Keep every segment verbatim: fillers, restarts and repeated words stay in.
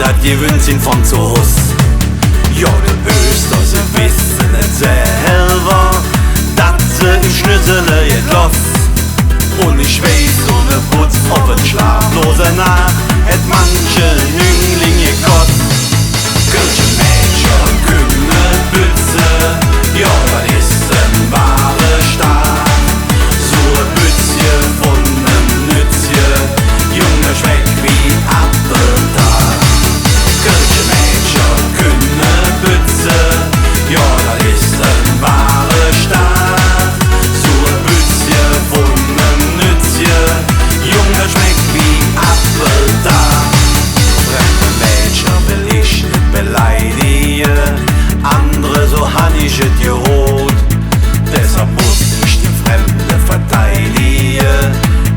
Dat gewünnt sin vun zo Hus. Jo, de Öster, se wesse et selver, dat se em Schnüssele jet loss. Un ich weiß, su ne Butz op en schlaflose Naach hät manche Jüngling gekoss. Kölsche Mädcher künne bütze, jo, dat es en wahre Staat. Su e Bützche vun nem Nützche, Jung, dat schmeck wie Appeltaat. Kölsche Mädcher künne bütze, jo, dat es en wahre Staat. Su e Bützche vun nem Nützche, Jung, dat schmeck wie Appeltaat. Fremde Mädcher well ich nit beleidige, andere, su han ich et gehoot. Deshalv muss ich de Fremde verteidige,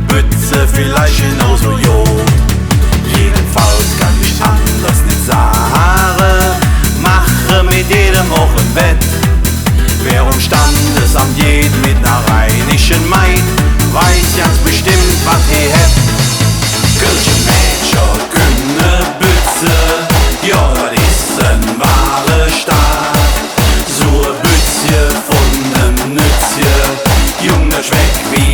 Bütze villeich genau su god. Jedenfalls kann ich anders nit sage, maache met jedem och en Wett. Wä om Standesamp geiht met ner rheinische Maid, weiß ganz bestemmp, wat hä hät. Kölsche Mädcher künne bütze, jo, dat es en wahre Staat. Su e Bützche vun nem Nützche, Jung, dat schmeck wie